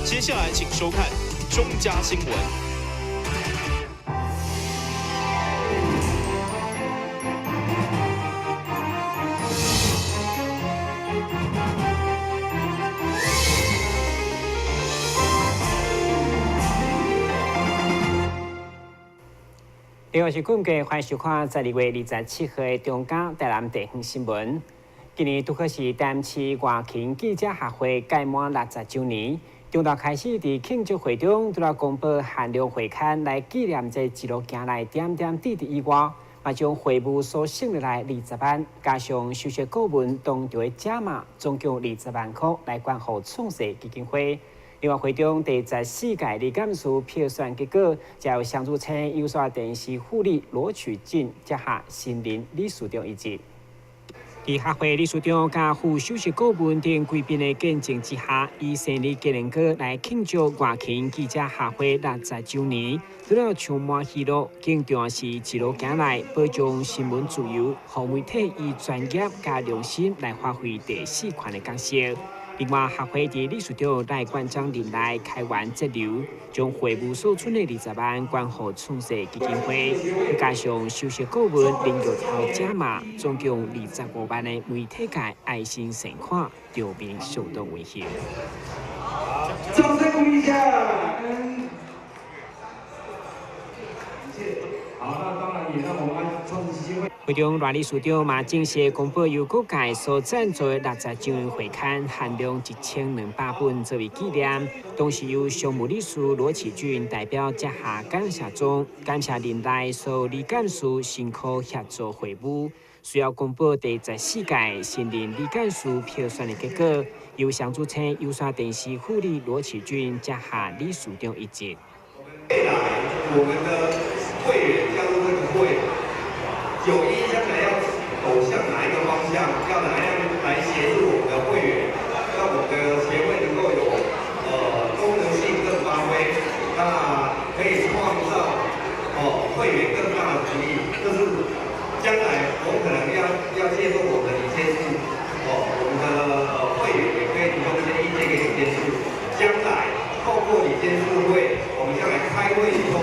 接下來請收看中嘉新聞。另外是今日歡迎收看12月27號的中嘉台南地方新聞。今年拄好是台南市外勤記者協會屆滿60週年，中晝開始佇慶祝會中，除了公布限量會刊來紀念這一路行來點點滴滴以外，嘛將會務所省落來20萬，加上首席顧問當場的加碼，總共20萬塊來捐予創世基金會。另外，會中第14屆理監事票選結果，就由雙子星有線電視副理羅取進接下新任理事長一職。佇協會理事長佮副首席顧問等貴賓的見證之下，以生日紀念歌來慶祝外勤記者協會60週年。除了充滿喜樂，更重要是一路行來保障新聞自由，予媒體以專業佮良心來發揮第四權的角色。另外，協會佇理事長賴館長任內開源節流，將會務所存的20萬捐予創世基金會，加上首席顧問林玉濤加碼，總共25萬的媒體界愛心善款，場面相當溫馨。掌聲鼓勵一下。好，那當然也讓我們創世基金會。會中賴理事長嘛正式公布由各界所贊助的60週年會刊，限量1200本作為紀念。同時由常務理事羅啟俊代表接下感謝狀，感謝任內所有理監事辛苦協助會務。需要公布第14屆新任理監事票選的結果，由雙子星有線電視副理羅啟俊接下理事長一職。未來我們的會員加入這個會，九一將來要走向哪一個方向？要哪樣來協助我們的會員，讓我們的協會能夠有功能性更發揮，那可以創造會員更大的福利。就是將來我可能要借助我們的理監事，我們的會員也可以提供一些意見給理監事。將來透過理監事會，我們將來開會以後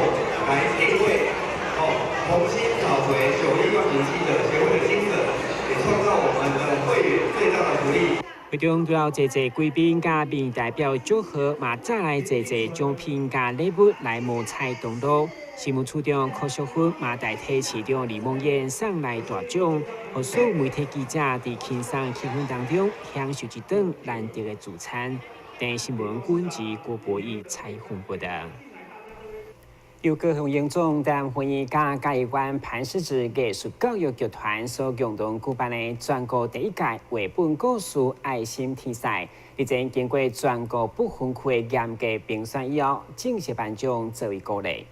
來定位。重新找回九一外勤記者協會的精神，也創造我們的會員最大的福利。會中除了濟濟貴賓佮民意代表祝賀，嘛再來濟濟獎品佮禮物來摸彩同樂。新聞處長柯淑芬嘛代替市長李孟諺送來大獎，予所有媒體記者佇輕鬆氣氛當中享受一頓難得的聚餐。電視新聞郭文郭博義採訪報導。由高雄榮總台南分院佮嘉義縣磐石子藝術教育劇團所共同舉辦的全國第一屆繪本故事愛心天賽，日前經過全國不分區的嚴格評選以後，正式頒獎作為鼓勵。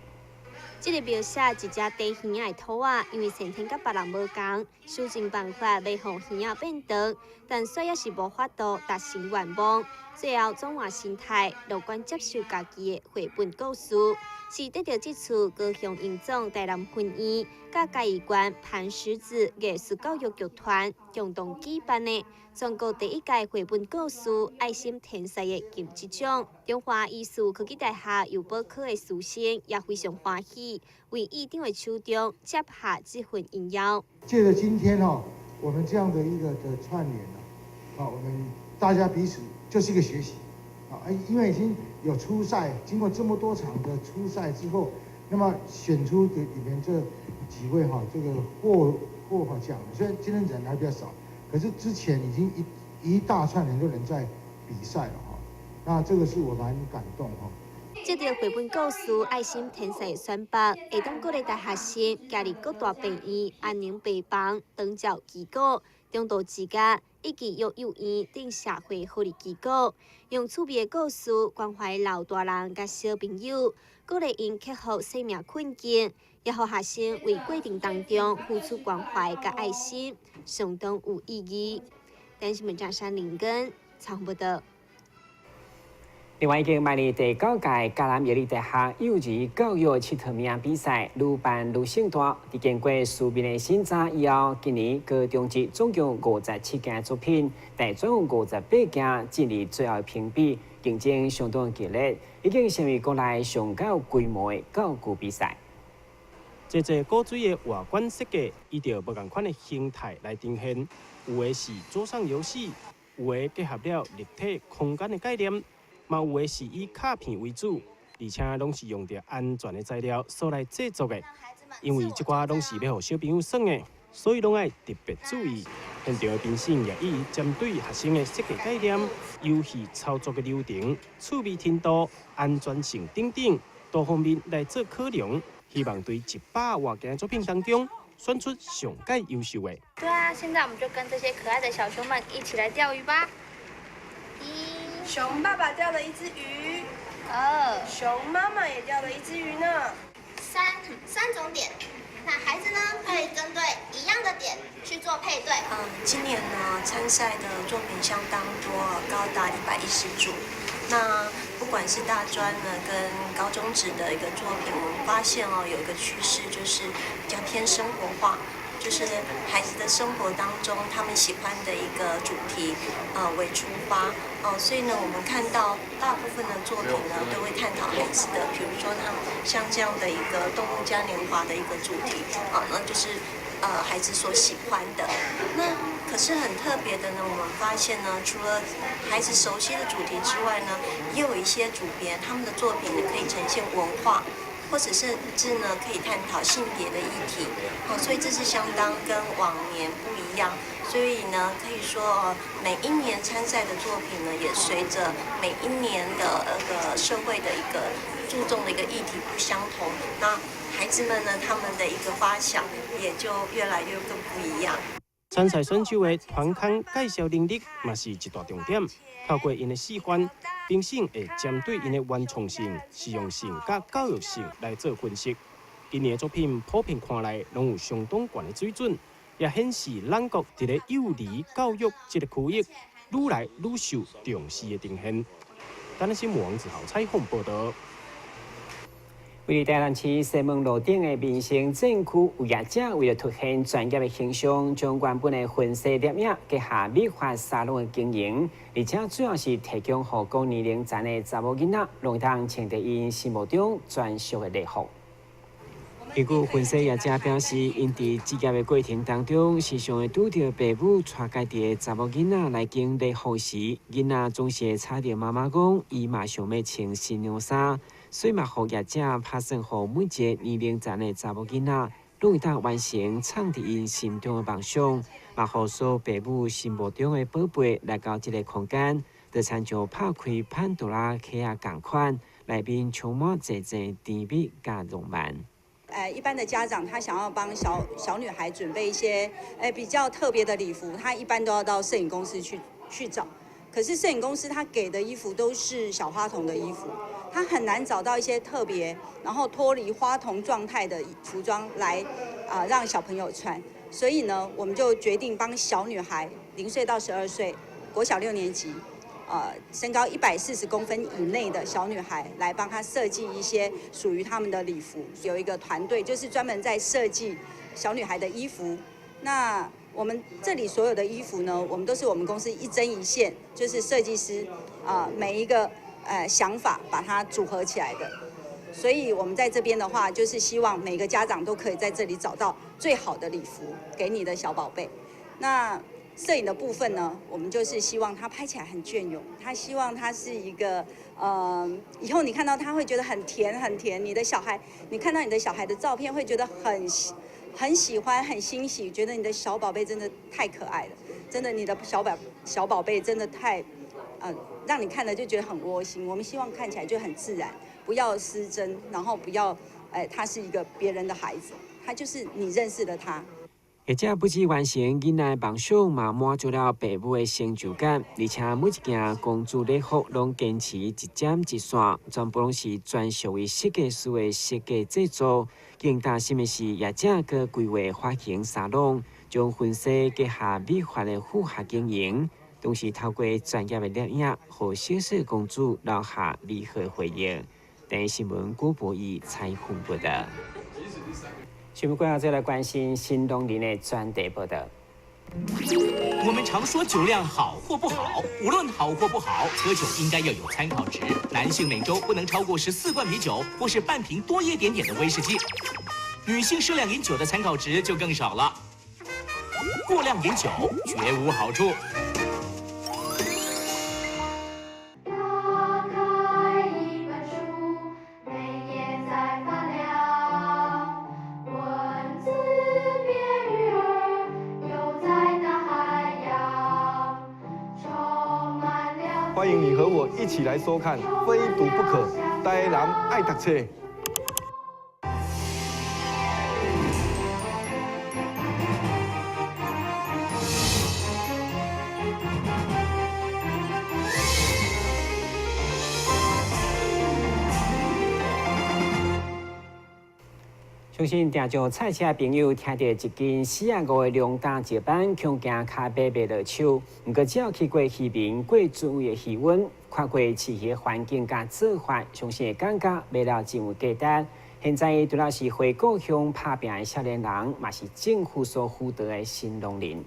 這个描寫一隻短耳仔的兔仔，因為先天佮別人無仝，想盡辦法欲予耳仔變長，但煞猶是無法度達成願望。最後轉換心態，樂觀接受家己的繪本故事，是得著這次高雄榮總台南分院佮嘉義縣磐石子藝術教育劇團共同舉辦的全國第一屆繪本故事愛心天賽的金質獎。中華藝術科技大學幼保科的師生也非常歡喜，為院長的手中接下這份榮耀。借著今天哈，我們這樣的一個的串聯啊，我們大家彼此就是一個學習啊，因為已經有初賽，經過這麼多場的初賽之後，那麼選出的裡面這幾位哈，這個獲獎，雖然今天人還比較少，可是之前已經一大串很多人在比賽了哈，那這個是我蠻感動哈。這個繪本故事愛心天賽選拔，會當鼓勵大學生加入各大病院、安寧病房、長照機構、中度之家以及育幼院等社會福利機構，用趣味的故事關懷老大人佮小朋友，鼓勵𪜶克服生命困境，也予學生為過程當中付出關懷佮愛心，相當有意義。電視新聞張山林根採訪報導。另外，已經邁入第九屆嘉南藥理大學幼兒教育𨑨迌物仔比賽，愈辦愈盛大。佇經過書面的審查以後，今年高中職總共57件作品，大專有58件進入最後評比，競爭相當激烈，已經成為國內上夠規模的教具比賽。這這古錐的外觀設計，依著無仝款的形態來呈現，有的是桌上遊戲，有的結合了立體空間的概念，嘛有的是以卡片為主，而且攏是用著安全的材料所來製作的。因為這寡攏是欲予小朋友耍的，所以攏愛特別注意。現場的評審也一一針對學生的設計概念、遊戲操作的流程、趣味程度、安全性等等多方面來做考量，希望對100外件作品當中選出上蓋優秀的。對啊，現在我們就跟這些可愛的小熊們一起來釣魚吧。一，熊爸爸釣了一隻魚。二，熊媽媽也釣了一隻魚呢。三三種點，那孩子呢可以針對一樣的點去做配對。今年呢參賽的作品相當多，高達110組。那不管是大專呢跟高中職的一個作品，我們發現哦有一個趨勢，就是比較偏生活化，就是孩子的生活當中他們喜歡的一個主題，為出發哦，所以呢，我們看到大部分的作品呢都會探討孩子的，比如說他像這樣的一個動物嘉年華的一個主題啊，那就是孩子所喜歡的。那可是很特別的呢，我們發現呢，除了孩子熟悉的主題之外呢，也有一些組別他們的作品呢可以呈現文化，或者甚至呢可以探討性別的議題，哦，所以這是相當跟往年不一樣。所以呢，可以說每一年參賽的作品呢，也隨着每一年的那個社會的一個注重的一個議題不相同，那孩子們呢，他們的一個發想也就越來越更不一樣。參賽選手的團康介紹能力嘛是一大重點，透過𪜶的示範，評審會針對𪜶的原創性、實用性佮教育性來做分析。今年的作品普遍看來攏有相當懸的水準，也顯示咱國佇咧幼兒教育這個區域愈來愈受重視的呈現。台南新聞王子豪採訪報道。位佇台南市西門路頂的民生戰區，有業者為了凸顯專業的形象，將原本的婚紗攝影結合美髮沙龍的經營，而且主要是提供予各年齡層的查某囡仔，攏會當穿著𪜶心目中專屬的禮服。根據婚紗業者表示，𪜶佇執業的過程當中，時常會拄著爸母帶家己的查某囡仔來揀禮服時，囡仔總是會吵著媽媽講，伊嘛想欲穿新娘衫，所以嘛，予業者拍算，予每一個年齡層的查某囡仔，攏會當完成藏佇𪜶心中的夢想，嘛予所有爸母心目中的寶貝來到這個空間，就親像拍開潘多拉盒仔仝款，內面充滿濟濟甜蜜佮浪漫。一般的家長他想要幫小小女孩準備一些比較特別的禮服，他一般都要到攝影公司去找。可是攝影公司他給的衣服都是小花童的衣服，他很難找到一些特別，然後脫離花童狀態的服裝來讓小朋友穿。所以呢，我們就決定幫小女孩0歲到12歲，國小六年級，身高140公分以內的小女孩來幫她設計一些屬於他們的禮服。有一個團隊就是專門在設計小女孩的衣服。那我們這裡所有的衣服呢，我們都是我們公司一針一線，就是設計師每一個想法把它組合起來的。所以我們在這邊的話，就是希望每個家長都可以在這裡找到最好的禮服給你的小寶貝。那攝影的部分呢，我們就是希望他拍起來很雋永，他希望他是一個，以後你看到他會覺得很甜很甜。你的小孩，你看到你的小孩的照片會覺得很喜歡很欣喜，覺得你的小寶貝真的太可愛了，真的你的小寶貝真的太，讓你看了就覺得很窩心。我們希望看起來就很自然，不要失真，然後不要，他是一個別人的孩子，他就是你認識的他。業者不只完成囡仔的夢想，嘛滿足了爸母的成就感。而且每一件公主禮服攏堅持一針一線，全部攏是專屬於設計師的設計製作。更擔心的是，業者閣規劃髮型沙龍，將婚紗結合美髮的複合經營，同時透過專業的攝影，予小小公主留下美好回憶。台視新聞郭博義採訪報道。新聞過後，再來關心新農林的專題報道。我們常說酒量好或不好，無論好或不好，喝酒應該要有參考值。男性每週不能超過14罐啤酒，或是半瓶多一點點的威士忌。女性適量飲酒的參考值就更少了。過量飲酒絕無好處。歡迎你和我一起來收看《非讀不可》，台南愛讀冊。相信定做菜市的朋友聽著一斤45的龍膽石斑，恐驚跤買袂落手。毋過只要去過漁民過尊位的漁塭，看過飼魚的環境佮做法，相信會感覺買了真有價值。現在除了是回故鄉拍拚的少年人，嘛是政府所輔導的新農人。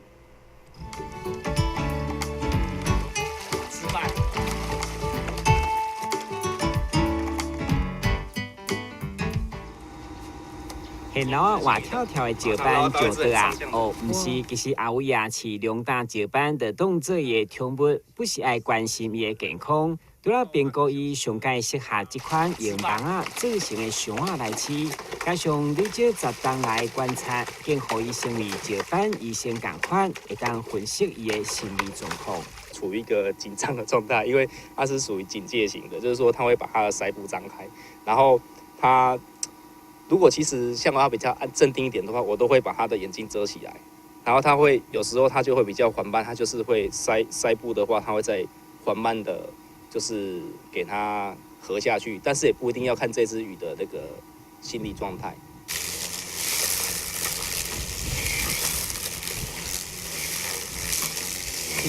現老活跳跳的石斑就倒啊！哦，毋是，其實阿偉啊，飼龍膽石斑，就當做伊的寵物，不是愛關心伊的健康。除了評估伊上蓋適合這款用網仔做成的箱仔來飼，加上累積10冬來觀察，更予伊成為石斑醫生仝款，會當分析伊的心理狀況。處於一個緊張的狀態，因為它是屬於警戒型的，就是說它會把它的鰓部張開，然後它。如果其實像他比較安鎮定一點的話，我都會把他的眼睛遮起來，然後他會有時候他就會比較緩慢，他就是會鰓部的話，他會再緩慢的，就是給它合下去，但是也不一定要看這隻魚的那個心理狀態。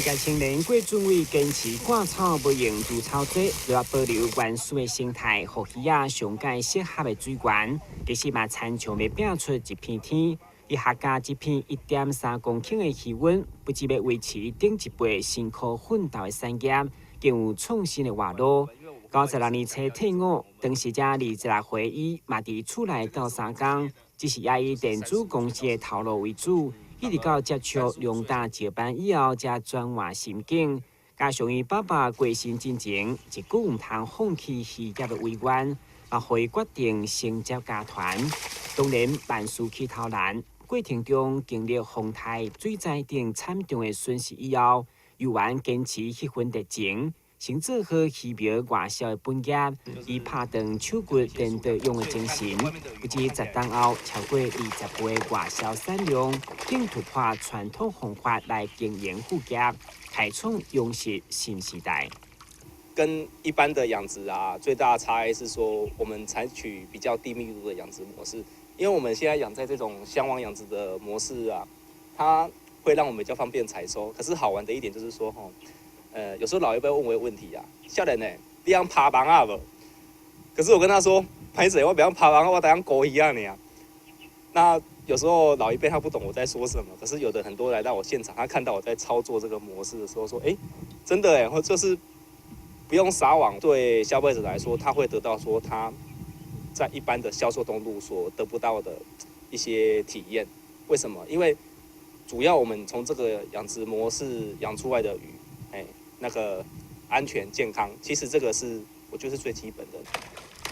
這個青年郭俊偉堅持割草不用除草劑，來保留原始的生態，予魚仔上蓋適合的水源。其實嘛，親像欲拼出一片天。伊客家這片1.3公頃的魚塭，不只欲維持頂一輩辛苦奮鬥的產業，更有創新的活路。96年初退伍，當時才26歲，伊嘛佇厝內鬥相共，只是也以電子公司的頭路為主。一直到接觸龍膽石斑以後，才轉換心境。加上伊爸爸過身進前，一句毋通放棄漁業的遺願，嘛予伊決定承接家傳。當然萬事起頭難，過程中經歷風颱、水災等慘重的損失以後，猶原堅持彼份熱情，先做好魚苗外銷的本業，以拍斷手骨顛倒勇的精神，不止10冬後超過20倍外銷產量，更突破傳統方法來經營副業，開創養殖新時代。跟一般的養殖啊，最大的差異是說，我們採取比較低密度的養殖模式，因為我們現在養在這種箱網養殖的模式啊，它會讓我們比較方便採收。可是好玩的一點就是說，吼，有時候老一輩問我一個問題啊，少年呢，你曉拍網仔無？可是我跟他說，歹勢，我袂曉拍網仔，我知影沽魚仔爾。那有時候老一輩他不懂我在說什麼，可是有的很多來到我現場，他看到我在操作這個模式的時候，說，欸，真的欸，就是不用撒網，對消費者來說，他會得到說他在一般的銷售通路所得不到的一些體驗。為什麼？因為主要我們從這個養殖模式養出來的魚，那個安全健康，其實這個是我覺得是最基本的。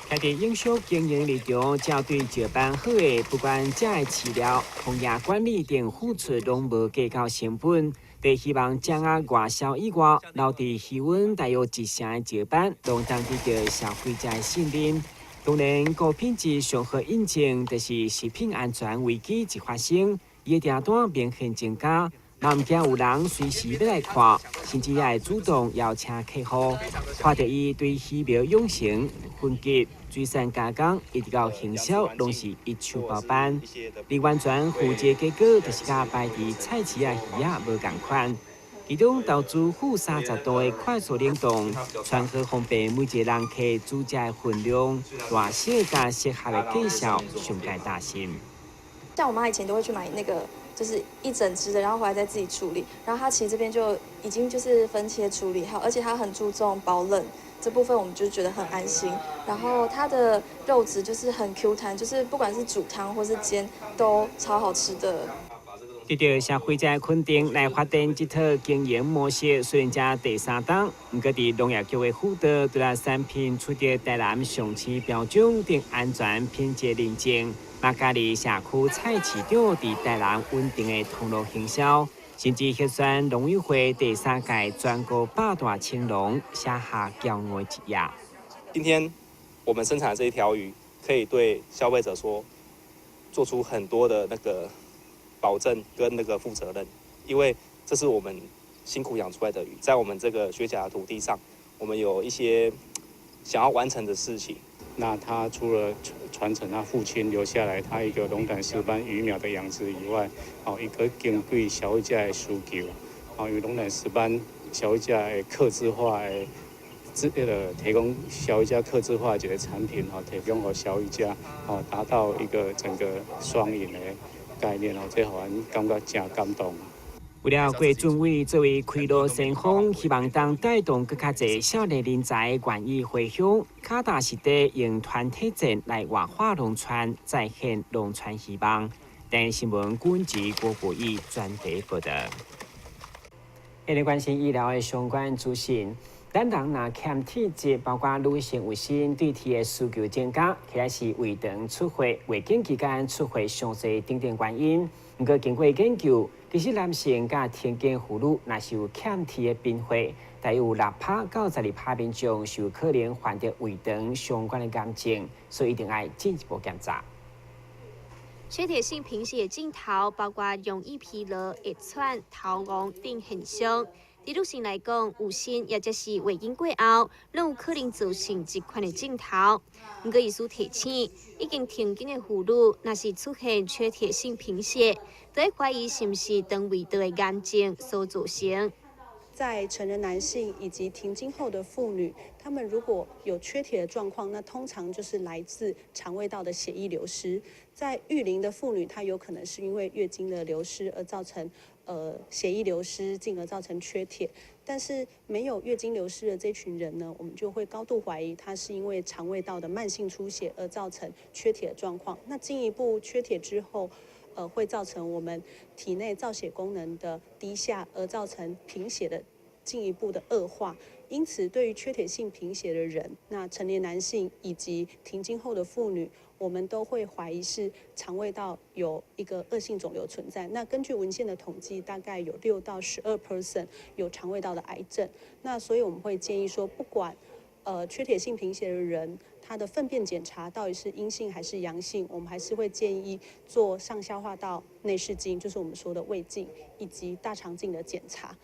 徛佇永續經營立場，只要對石斑好的，不管食的飼料、防疫管理等付出，攏無計較成本。佇希望將仔外銷以外，留佇魚塭大約一成的石斑，攏當得到消費者的信任。當然，高品質上好印證，就是食品安全危機一發生，伊的訂單明顯增加。嘛毋驚有人隨時欲來看，甚至也會主動邀請客戶。看著伊對魚苗養成、分級、水產加工，一直到行銷，攏是一手包辦。而完全負責結果，就是佮擺佇菜市仔魚仔無仝款。其中投資負30度的快速冷凍，傳好方便每一個人客煮食的分量、大小佮適合的介紹，上蓋貼心。像我媽以前都會去買那個就是一整隻的，然後回來再自己處理。然後他其實這邊就已經就是分切處理好，而且他很注重保冷這部分，我們就覺得很安心。然後它的肉質就是很 Q 彈，就是不管是煮湯或是煎都超好吃的。得著消費者肯定來發展這套經營模式，雖然才第三冬，毋過佇農業局的輔導，除了產品取得台南上市標準等安全品質認證，嘛加入社區菜市場佇台南穩定的通路行銷，甚至獲選農委會第三屆全國百大青農，寫下驕傲一頁。今天我們生產的這一條魚，可以對消費者說，做出很多的那個保證跟那個負責任，因為這是我們辛苦養出來的魚，在我們這個學甲的土地上，我們有一些想要完成的事情。那他除了傳承他父親留下來他一個龍膽石斑魚苗的養殖以外，哦，伊閣根據消費者的需求，哦，因為龍膽石斑消費者的客製化的，這個提供消費者客製化的一個產品，哦，提供予消費者，哦，達到一個整個雙贏的概念哦，這予阮感覺誠感動。為了郭俊偉作為開路先鋒，希望當帶動閣較濟少年人才願意回鄉，腳踏實地用團體戰來活化農村，再現農村希望。台視新聞郭文郭博義專題報導。下來關心醫療的相關資訊。咱人若欠鐵質，包括女性有時對鐵的需求增加，或者是胃腸出血、月經期間出血傷濟等等原因。毋過經過研究，其實男性佮停經婦女若是有欠鐵的貧血，大約有6趴到12趴民眾是有可能患著胃腸相關的癌症，所以一定愛進一步檢查。缺鐵性貧血的症頭包括容易疲勞、會喘、頭暈等現象。對女性來講，有身抑者是月經過後，攏有可能造成這款的症頭。毋過醫師提醒，已經停經的婦女，若是出現缺鐵性貧血，就會懷疑是毋是腸胃道的癌症所造成。在成人男性以及停經後的婦女，他們如果有缺鐵的狀況，那通常就是來自腸胃道的血液流失。在育齡的婦女，她有可能是因為月經的流失而造成血液流失，進而造成缺鐵。但是沒有月經流失的這群人呢，我們就會高度懷疑他是因為腸胃道的慢性出血而造成缺鐵的狀況。那進一步缺鐵之後，會造成我們體內造血功能的低下，而造成貧血的進一步的惡化。因此，對於缺鐵性貧血的人，那成年男性以及停經後的婦女，我們都會懷疑是腸胃道有一個惡性腫瘤存在。那根據文獻的統計，大概有6到12% 有腸胃道的癌症。那所以我們會建議說，不管缺鐵性貧血的人，他的糞便檢查到底是陰性還是陽性，我們還是會建議做上消化道內視鏡，就是我們說的胃鏡以及大腸鏡的檢查。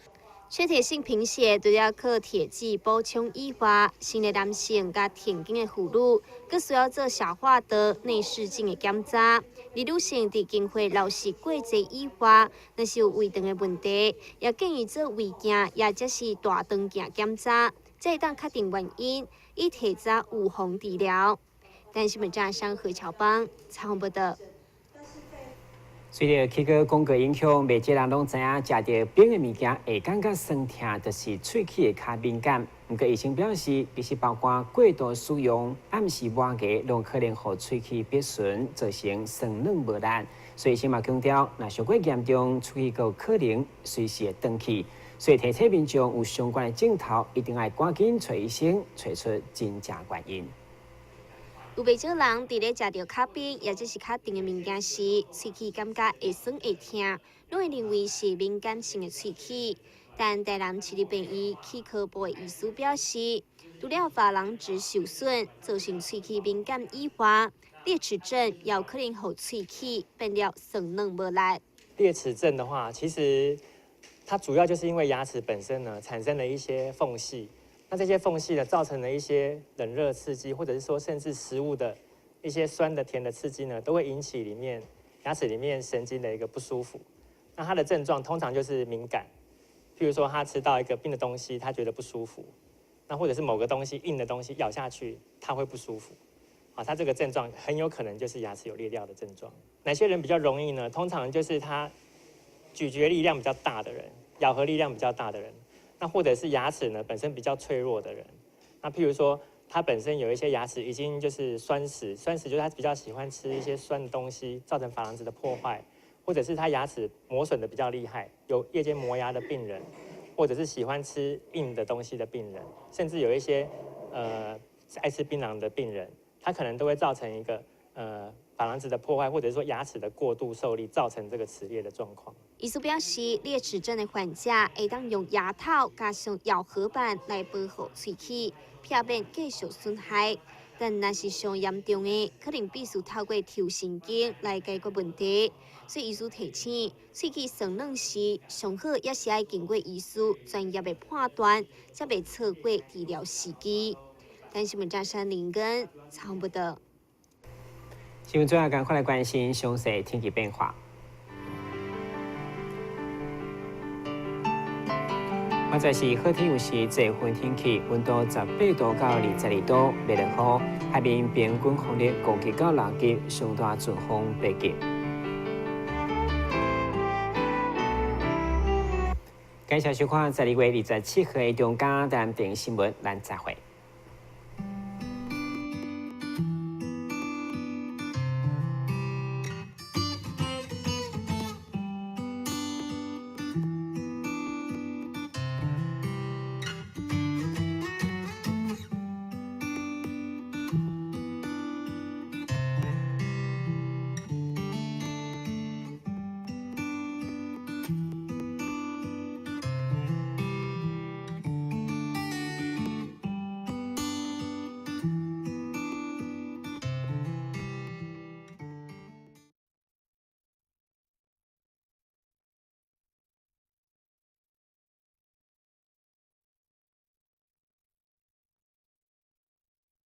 缺鐵性貧血除了靠鐵劑補充以外，成年男性佮停經的婦女，閣需要做消化道內視鏡的檢查。而女性佇經血流失過濟以外，若是有胃腸的問題，也建議做胃鏡，抑者是大腸鏡檢查，才會當確定原因，以提早預防治療。台視新聞張商何喬邦採訪報導。隨著氣候廣告影響，袂少人攏知影，食著冰的物件會感覺酸痛，就是喙齒會較敏感。毋過醫生表示，其實包括過度使用、暗時磨牙，攏可能予喙齒篦損，造成酸軟無力。所以醫生嘛強調，若傷過嚴重，喙齒閣有可能隨時會斷去。所以提醒民眾有相關的症頭，一定愛趕緊揣醫生，揣出真正原因。有袂少人佇咧食著較冰，抑者是較甜的物件時，喙齒感覺會酸會痛，攏會認為是敏感性的喙齒。但台南市立病院齒科部的醫師表示，除了珐琅質受損造成喙齒敏感以外，裂齒症也有可能予喙齒變了酸軟無力。裂齒症的話，其實它主要就是因為牙齒本身呢產生了一些縫隙。那這些縫隙呢，造成了一些冷熱刺激，或者是說甚至食物的一些酸的、甜的刺激呢，都會引起裡面牙齒裡面神經的一個不舒服。那它的症狀通常就是敏感，譬如說他吃到一個冰的東西，他覺得不舒服；那或者是某個東西硬的東西咬下去，他會不舒服。啊，他這個症狀很有可能就是牙齒有裂掉的症狀。哪些人比較容易呢？通常就是他咀嚼力量比較大的人，咬合力量比較大的人，那或者是牙齒呢本身比較脆弱的人，那譬如說他本身有一些牙齒已經就是酸蝕，酸蝕就是他比較喜歡吃一些酸的東西，造成珐琅質的破壞，或者是他牙齒磨損的比較厲害，有夜間磨牙的病人，或者是喜歡吃硬的東西的病人，甚至有一些愛吃檳榔的病人，他可能都會造成一個珐琅質的破壞，或者是說牙齒的過度受力，造成這個齒裂的狀況。醫師表示，裂齒症的患者會當用牙套加上咬合板來保護喙齒，避免繼續損害。但若是上嚴重的，可能必須透過抽神經來解決問題。所以醫師提醒，喙齒酸軟時，上好也是愛經過醫師專業的判斷，才袂錯過治療時機。台視新聞張山林根採訪報導。新聞最後趕快來關心詳細天氣變化。現在是好天有時濟雲天氣，溫度18度到22度，袂落雨。海面平均風力5級到6級，上大陣風8級。感謝收看12月27號的中嘉台電視新聞，咱再會。